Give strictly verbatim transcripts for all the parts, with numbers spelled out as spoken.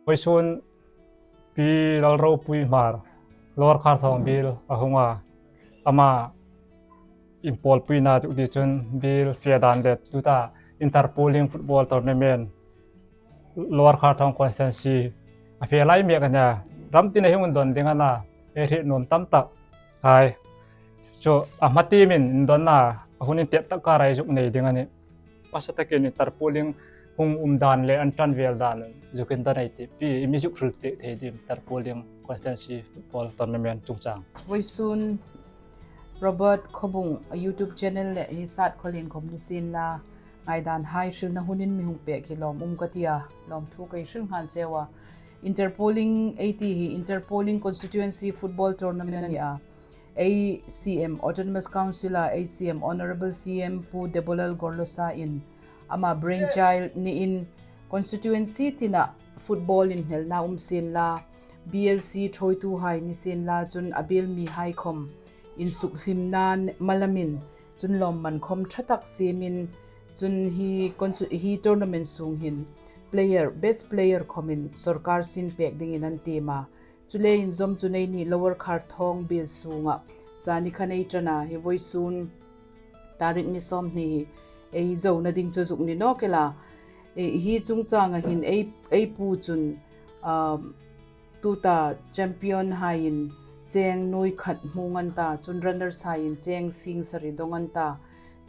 Vawisun Pi Lalropui Hmar, Lower Kharthawng biel a hung a, ama inpawlpuina chu ti chun biel fe dan le tuta Inter Pooling Football Tournament Lower Kharthawng constituency a fe lai mek a nia. Ram tina hin hung don ding a na, ei hriet nuom tam tak. Hai. Chu a hma team-in indonna a hun intet tak kara ei zuk nei ding a nih. Hmasa takin Inter Pooling hung um dan le an ṭan vel dan zuk indon ei tih. Pi, i mi zuk hril pek thei dim Inter Pooling constituency football tournament chungchang? Vawisun Robert Khawbung a YouTube channel le hi Sat Khawlien khawm ni sien la, ngaidan hai hrilna hunin mi hung pek hi lawm um ka ti a, lawmthu ka hril nghal cheu a. Inter Pooling ei ti hi Inter Pooling Constituency Football Tournament a ni a. Ei C M, Autonomous Council-a ei C M, Honourable C M Pu Debolal Gorlosa-in ama brainchild niin constituency tina football inhnelna um sien la, B L C ṭhuoituhai ni sien la, chun a biel mihai khawm insukhlimna malamin, chun lawmman khawm ṭha tak siemin, chun hi consu-, hi tournament sung hin player, best player khawmin sawrkar sin pek dingin an tiem a. Chu le inzawm chun eini Lower Kharthawng biel sunga zani khan ei ṭan a, hi vawisun tarik ni sawmhni hi ei zona ding chu zuk ni nawk el a. E, hi chungchanga hin ei, ei pu chun, um, tuta champion haiin cheng nuoi khat hmung an ta, chun runners haiin cheng sing sari dawng an ta,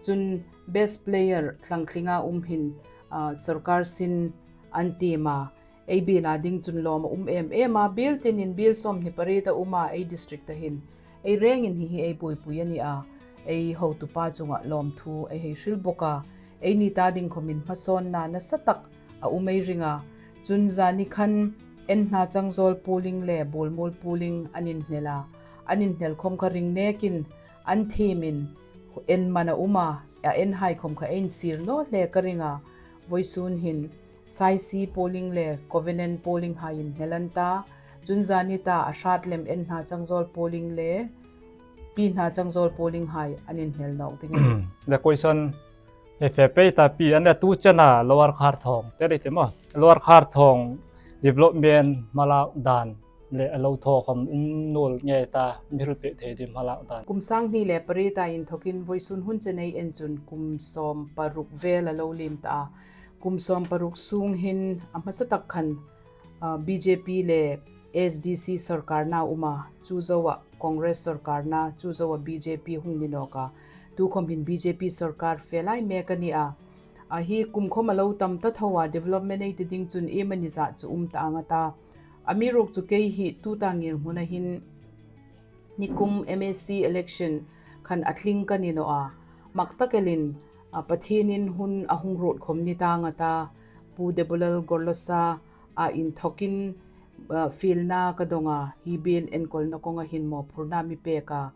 chun best player thlangthlinga um hin, ah, sawrkar sin an tiem a. Ei biela ding chun lawm a um em em a, biel tinin biel sawmhni pariet a um a, ei district-a hin. Ei rengin hi hi ei buoipui a ni a, ei hotupa chunga lawmthu ei hei hril bawk a, eini ta ding khawmin hmasawnna nasa tak a um ei ring a. Chun zani khan Enhna Changzawl Pooling le Buolmuol Pooling an inhnel a, an inhnel khawm kha ring nekin an thiemin en man a um a, a enhai khawm kha ei insir naw hle ka ring a. Vawisun hin Saisi Pooling le Covenant Pooling hai inhnel an ta, chun zani ta a hrat lem Enhna Changzawl Pooling le Pinhna Changzawl Pooling hai an inhnel nawk ding a nih. The question, he fe pei ta Pi, an le tu chena Lower Kharthawng te le te maw, Lower Kharthawng development hmalak dan le a lo thaw khawm um naw el ngei ta, mi hril pek thei dim hmalak dan? Kum sanghni le pariet a inthokin vawisun hun chen ei en chun kum sawm paruk vel a lo liem ta a. Kum sawm paruk sung hin a hmasa tak khan, ah, B J P le S D C sawrkarna um a, chu zoa Congress sawrkarna, chu zoa B J P hung ni nawk a. Tu khawm hin B J P sawrkar fe lai mek a ni a. A hi kum khawm a lo tam ta tho a, development ei ti ding chun iem a ni zat chu um ta ang a ta. Amiruokchu kei hi tuta ngirhmuna hin nikum M A C election khan a tling ka ni naw a. Mak tak elin, a, Pathienin hun a hung ruot khawm ni ta ang a ta. Pu Debolal Gorlosa a inthokin, a, fielna ka dong a, hi biel enkawlna kawnga hin mawphurna mi pek a.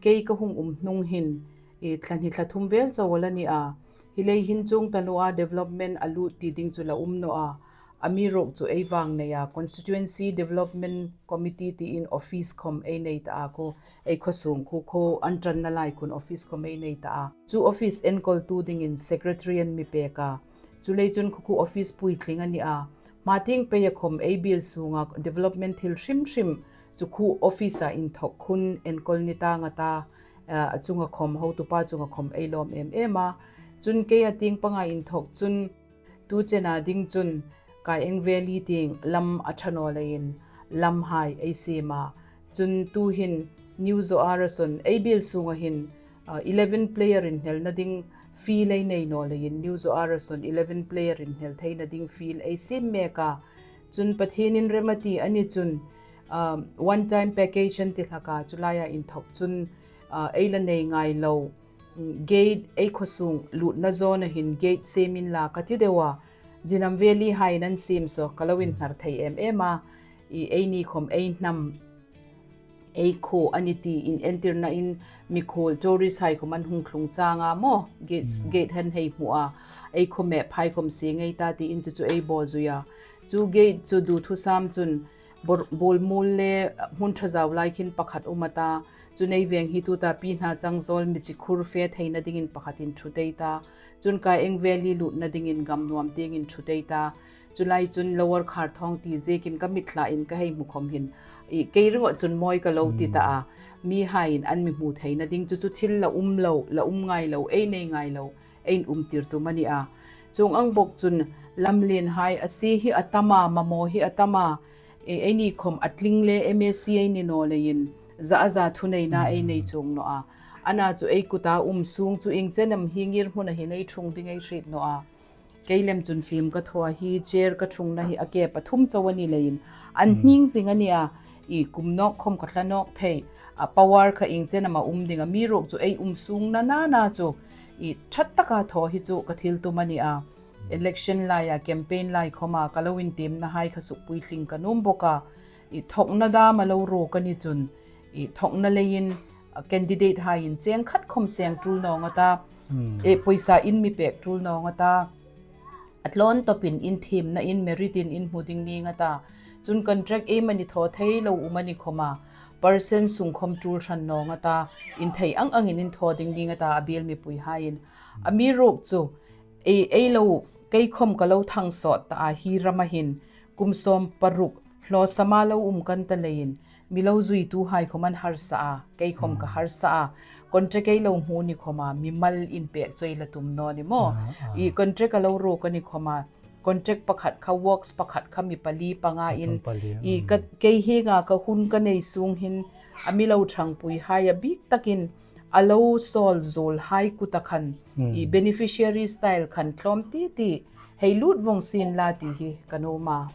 Kei ka hung um hnung hin, e, thla hni thla thum vel chau a la ni a. Hi lei hin chuong ta naw a, development a lut ti ding chu la um naw a. Amiruokchu ei vang neia Constituency Development Committee tiin office khawm ei nei ta a, kha ei khaw sung kha kha an ṭanna lai khun office khawm ei nei ta a. Chu office enkawltu dingin secretary an mi pek a. Chu lei chun kha kha office puitling a ni a. Hma tieng peia khawm ei biel sunga development thil hrim hrim chu kha office-a inthok khun enkawl ni ta ang a ta, a, a chunga khawm, hotupa chunga khawm ei lawm em em a. Chun keia tieng panga inthok chun tu chena ding chun Kaeng Valley tieng lam a ṭha naw leiin lamhai ei siem a. Chun tu hin New Zoar-a sawn ei biel sunga hin, ah, eleven player inhnelna ding field ei nei naw leiin New Zoar-a sawn eleven player inhnel theina ding field ei siem mek a. Chun Pathienin remti a ni chun, ah, one time package an ti hlak a, chu laia inthok chun, ah, ei la nei ngai lo. Gate ei khaw sung lutna zawna hin gate siem inla ka ti deu a, Jinam Valley haiin an siem saw ka lo inhnar thei em em a, i eini khawm ei hnam, ei khaw a ni tiin entirnain mikhuol tourist hai khawm an hung tlung chang a maw, gate, gate han hei hmu a, ei khaw map hai khawm sie ngei ta tiin chu chu ei baw zui a. Chu gate chu duthusam chun Bor-, Buolmuol le hmun ṭha zau lai khin pakhat um a ta. Chun ei veng hi tuta Pinhna Changzawl mi chi khur fe theina dingin pakhatin ṭhut ei ta. Chun Kaeng Valley lutna dingin Gamnuam tiengin ṭhut ei ta. Chu lai chun Lower Kharthawng ti ziekin ka mitthla in ka hei hmu khawm hin, i, kei ringawt chun mawi ka lo ti ta a. Mihaiin an mi hmu theina ding chu chu thil la um lo, la um ngai lo, ei nei ngai lo, ei inum tir tum a ni a. Chuong ang bawk chun lamlienhai a si hi a tam a, mamaw hi a tam a, e, eini khawm a tling le M A C ei ni naw leiin, za a za thuneina ei nei chuong naw a. Ana chu ei kuta um sung chu ieng chen am hi ngirhmuna hin ei ṭhung ding ei hriet naw a. Kei lem chun fim ka thaw a, hi chair ka ṭhungna hi a ke pathum chau a ni leiin, an hning zing a ni a, i, kum nawk khawm ka tla nawk thei, a, power kha ieng chen am a um ding a, amiruokchu ei um sung nana chu, i, ṭha taka thaw hi chu ka thil tum a ni a. Election laia, campaign lai khawma ka lo intiemnahai kha sukpuitling ka nuom bawk a. I, thawkna dam a lo ruok a ni chun, i, thawkna leiin, a, candidate haiin cheng khat khawm seng tul naw nga ta, e, pawisa in mi pek tul naw nga ta, a tlawn tawpin inthiemna in merit-in in hmu ding ni nga ta. Chun contract ei mani thaw thei lo um a ni khawma, percent sung khawm tul hran naw nga ta, in thei ang angin in thaw ding ni nga ta, a biel mipuihaiin. Amiruokchu, ei, ei lo, kei khawm ka lo thang sawt ta a, hi rama hin, kum sawm paruk, hlawsama lo um kan ta leiin, mi lo zuituhai khawm an harsa a, kei khawm ka harsa a. Contract ei lo hmu ni khawma, mimal in pek chu ei la tum naw ni maw. I, contract a lo ruok a ni khawma, contract pakhat kha, works pakhat kha, mi pali panga in, i, ka, kei hienga ka hun ka nei sung hin, a mi lo ṭhangpuihai a bik takin, a lo sawl zuolhai kuta khan, i, beneficiary style khan tlawm ti ti, hei lut vawng sien la ti hi ka nuom a.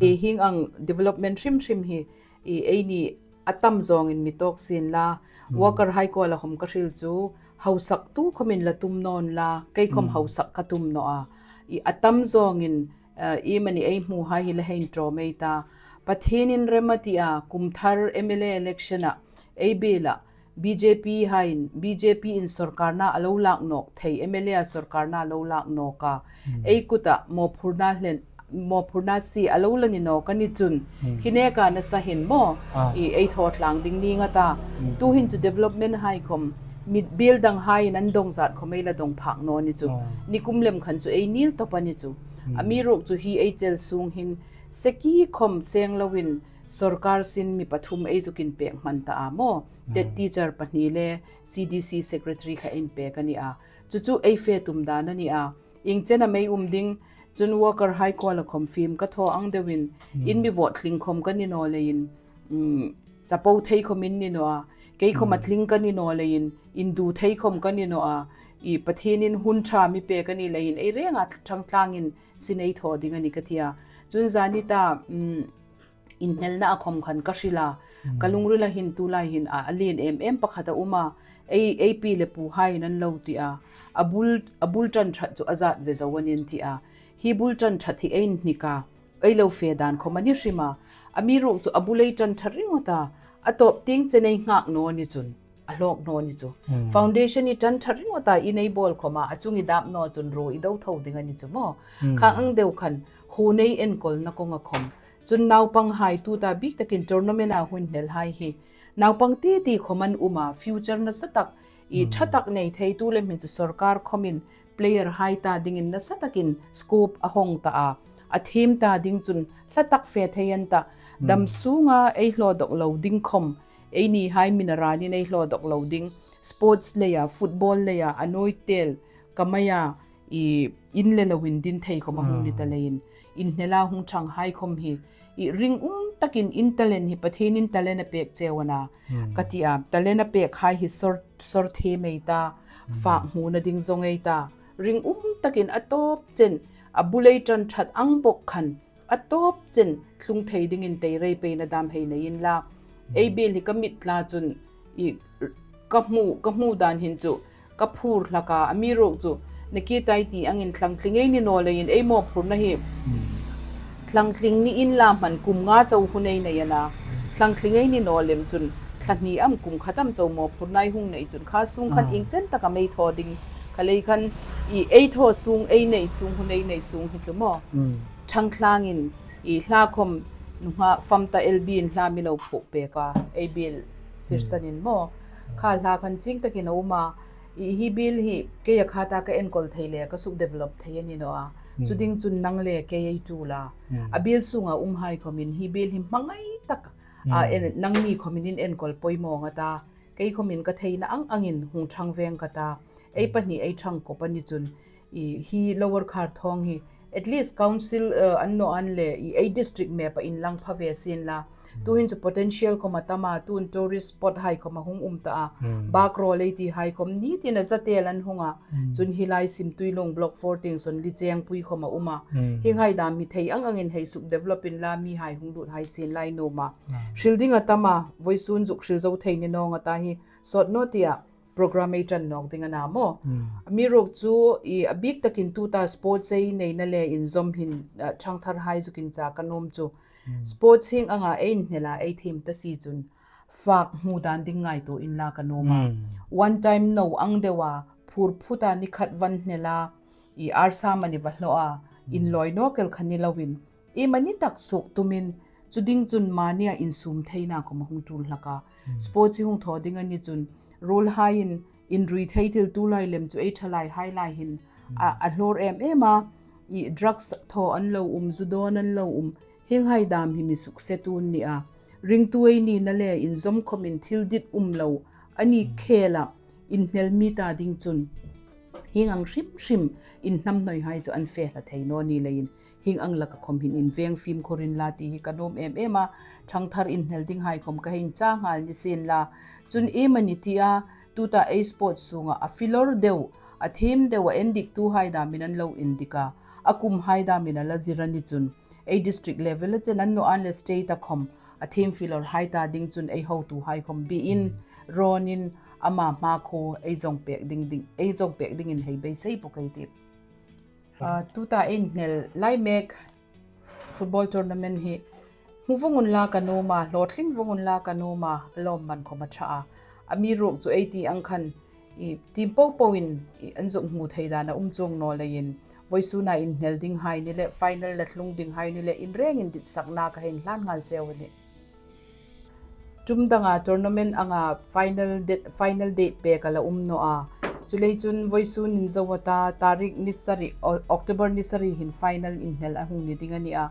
I, hieng ang development hrim hrim hi, i, eini a tam zawngin mi tawk sien la, workerhai kuoma khawm ka hril chu, hausaktu khawmin la tum naw unla, kei khawm hausak ka tum naw a. I, a tam zawngin, eh, i mani ei hmuhai hi la hei inṭawm ei ta. Pathienin rem a ti a, kum thar M L A election-a, ei biela, B J P haiin, B J P-in sawrkarna a lo lak nawk thei, M L A-a sawrkarna a lo lak nawk a. Ei kuta mawphurna hlen, mawphurna si a lo la ni nawk a ni chun, hi neka nasa hin maw, i, ei thaw tlang ding ni nga ta. Tuhin chu development hai khawm, mi biel danghaiin an dawng zat khawm ei la dawng phak naw ni chu. Nikum lem khan chu ei nil tawp a ni chu. Amiruokchu hi ei chel sung hin, seki khawm seng loin, sawrkar sin mi pathum ei zuk inpek hman ta a maw. TET teacher pahni le C D C secretary kha inpek a ni a. Chu chu ei fe tum dan a ni a. Ieng chen am ei um ding, chun workerhai kuoma khawm fim ka thaw ang deuin, in mi vote tling khawm ka ni naw leiin, mm, chapo thei khawm in ni naw a, kei khawm a tling ka ni naw leiin, indu thei khawm ka ni naw a, i, Pathienin hun ṭha mi pek a ni leiin, ei renga ṭhangtlangin sin ei thaw ding a ni ka ti a. Chun zani ta, mm, inhnelna a khawm khan ka hril a, ka lungrila hin tulai hin a, a lien em em pakhat a um a, ei, ei pi le puhaiin an lo ti a, a bul, a bul ṭan ṭhat chu a zat ve zo a nih an ti a. Hi bul ṭan ṭhat hi ei inhnik a, ei lo fe dan khawm a ni hrim a. Amiruokchu a bul ei ṭan ṭhat ringawt a, a tawp tieng chen ei nghak naw ni chun, a hlawk naw ni chu. Foundation i ṭan ṭhat ringawt a, in ei bawl khawma, a chung i dap naw chun ruo i do tho ding a ni chu maw. Khang ang deu khan, hun ei enkawlna kawnga khawm. Chun naupanghai tuta bik takin tournament-a hun hnelhai hi. Naupang ti ti khawm an um a, future nasa tak, i ṭha tak nei thei tu le hmin chu sawrkar khawmin playerhai ta dingin nasa takin scope a hawng ta a. A team ta ding chun hla tak fe thei an ta. Dam sunga ei hlawdawk lo ding khawm, einihai mina ranin ei hlawdawk lo ding. Sports leia, football leia, a nuoi tel, ka maia, i, in le lo indin thei khawm a hung ni ta leiin, inhnela hung ṭhanghai khawm hi, i, ringum takin in talent hi Pathienin talent a pek cheu a na. Ka ti a, talent a pekhai hi sawr, sawr thiem ei ta, fak hmuna ding zawng ei ta. Ringum takin a tawp chen, a bul ei ṭan ṭhat ang bawk khan, a tawp chen thlung thei dingin tei rei peina dam hei nei inla. Ei biel hi ka mitthla chun, i, ka hmu, ka hmu dan hin chu, ka phur hlak a, amiruokchu, nakie tai ti angin thlangtling ei ni naw leiin ei mawphurna hi. Thlangtling ni inla hman kum nga chau hun ei nei a na. Thlangtling ei ni naw lem chun, thla hni am kum khat am chau mawphurna ei hung nei chun, kha sung khan ieng chen taka mei thaw ding. Kha lei khan, i, ei thaw sung, ei nei sung, hun ei nei sung hi chu maw. Ṭhangtlangin, i, hla khawm, nunghak fam ta L B in hla mi lo phuok pek a, ei biel sirsanin maw. Kha hla khan chieng takin a um a, i, hi biel hi, keia kha ta ka enkawl thei le, ka suk develop thei a ni naw a. Chu ding chun nang le kei ei ṭûl a. A biel sunga umhai khawmin hi biel hi hmangai tak a, nangni khawmin in enkawl poimaw ngat a. Kei khawmin ka theina ang angin hung ṭhang veng ka ta. Ei pahni ei ṭhang kawp a ni chun, hi Lower Kharthawng hi at least council an naw an le ei district map-a inlang pha ve sien la. Tuhin chu potential khawm a tam a, tun tourist spot hai khawm a hung um ta a. Bakrawl ei ti hai khawm ni tina zatel an hung a. Chun hi lai Simtuilung Block four tieng sawn Lichengpui khawm a um a. Hienghai dam hi thei ang angin hei suk develop inla mihai hung lut hai sien la ei nuom a. Hril ding a tam a, voisun zuk hril zo thei ni naw ngat a hi sawt naw tia program ei ṭan nawk ding a na maw. Amiruokchu a bik takin tuta sports ei neina le inzawm hin ṭhangthar hai zuk incha ka nuom chu. Sports hieng anga ei inhnel a ei thiem ta si chun fak hmu dan ding ngaituo inla ka nuom a. One time no ang deu a phur phut a ni khat va hnel a, arsa mani va hlaw a, inlawi nawk el kha ni loin, iemani tak suok tumin, chu ding chun mania insum theina khawm a hung ṭûl hlak a. Sports hi hung thaw ding a ni chun, ruolhaiin inrui thei thil tulai lem chu ei ṭhalaihai lai hin a hlawr em em a, drugs thaw an lo um, zu dawn an lo um, hienghai dam hi mi suksetu an ni a. Ringtu ei nina le inzawm khawmin thil dit um lo a ni khela inhnel mi ta ding chun hieng ang hrim hrim inhnamhnawihai chu an fe hla thei naw ni leiin, hieng ang laka khawm hin inveng fimkhur inla ti hi ka nuom em em a. Ṭhangthar inhnel dinghai khawm ka hei incha nghal ni sien la. Chun iemani tia tuta ei sports sunga a failure deu, a thiem deu a endiktuhai damin an lo indik a, a kumhai damin a la zir a ni chun, ei district level-a chen an naw an le state-a khawm a thiem failure hai ta ding chun ei hotuhai khawm biin, rawnin, ama hmakhuo ei zawng pek ding ding, ei zawng pek dingin hei beisei bawk ei tih. Tuta ei inhnel lai mek football tournament hi hmu vawng unla ka nuom a, hlawtling vawng unla ka nuom a, a lawmman khawm a ṭha a. Amiruokchu ei ti ang khan, team popoin an zuk hmu thei dan a um chuong naw leiin, voisuna inhnel dinghai ni le final la tlung dinghai ni le inrengin ditsakna ka hei inhlan nghal cheu a nih. Ṭum danga tournament anga final date pek a la um naw a. Chuleiin chun voisun inzo a ta, tarik ni sari, October ni sari hin final inhnel a hung ni ding a ni a.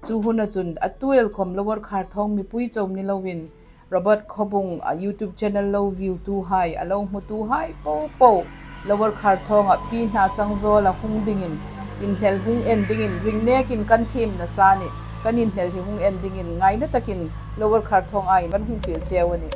Chu huna chun a tu el khawm Lower Kharthawng mipui chauh ni loin, Robert Khawbung a YouTube channel lo view-tuhai, a lo hmutuhai popo Lower Kharthawnga pi hna changzawla hung dingin, inhnel hung en dingin ring nekin kan thiemna sa nih. Kan inhnel hi hung en dingin ngaina takin Lower Kharthawng aiin kan hung fiel cheu a nih.